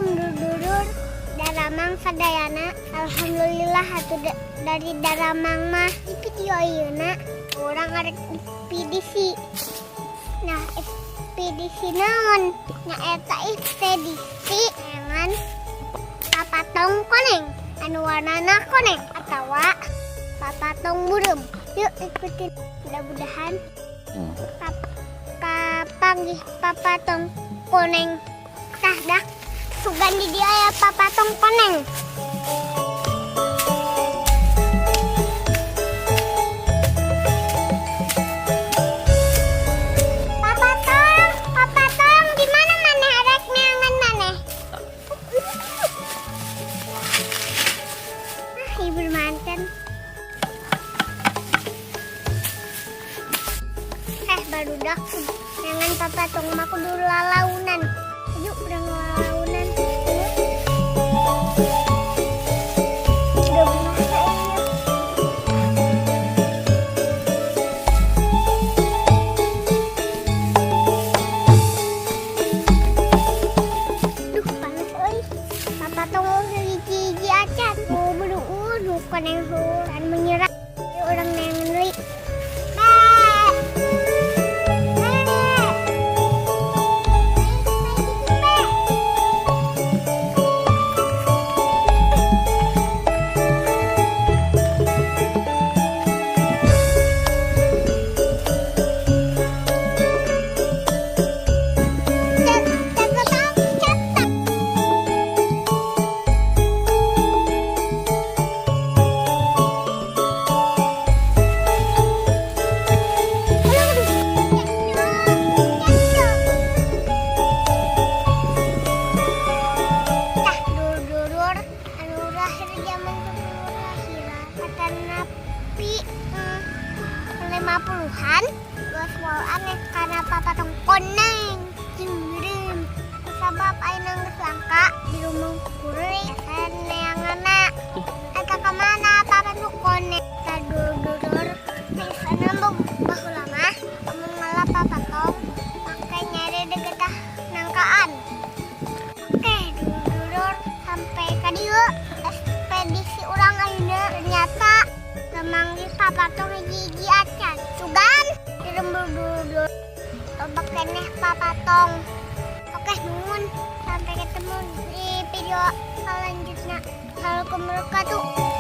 Dulur-dulur daramang sadayana. Alhamdulillah atuh dari daramang mah di video ayeuna urang arek ekspedisi. Nah, ekspedisi naon? Nyaeta ekspedisi neangan papatong koneng anu warnana koneng atawa papatong beureum. Yuk, ikutin, mudah-mudahan kapanggih papatong koneng. Tah dak sugan di dieu aya papatong koneng. Papatong, papatong, di mana maneh arek neangan maneh? Ah, hibur manten. Eh, barudak neangan papatong mah kudu lalaunan. Yuk, urang lalaunan. Udah bermasa ini. Duh, panas euy. Papatong hiji-hiji acan. Mau beruun, nu koneng dan menyerah. Urang neangan deui. Be. Be. Be. Cet, cetak, cetak. Tah, dulur-dulur anu lahir zaman sebelum lahiran atanapi 50-an geus moal aneh kana papatong koneng jeung beureum, sabab ayeuna geus langka di rumah kuring neanganna eta ka mana papatong koneng. Tah, dulur-dulur, biasana baheula mah lamun ngala papatong make nyeri di getah nangkaan. Oke, dulur-dulur, sampai ka dieu ekspedisi urang ayeuna, ternyata memanggil papatong hiji-hiji acan. Sugan di lembur dulur-dulur loba keneh papatong. Oke, nuhun, sampai ketemu di video selanjutnya. Assalamualaikum warahmatullahi wabarakatuh.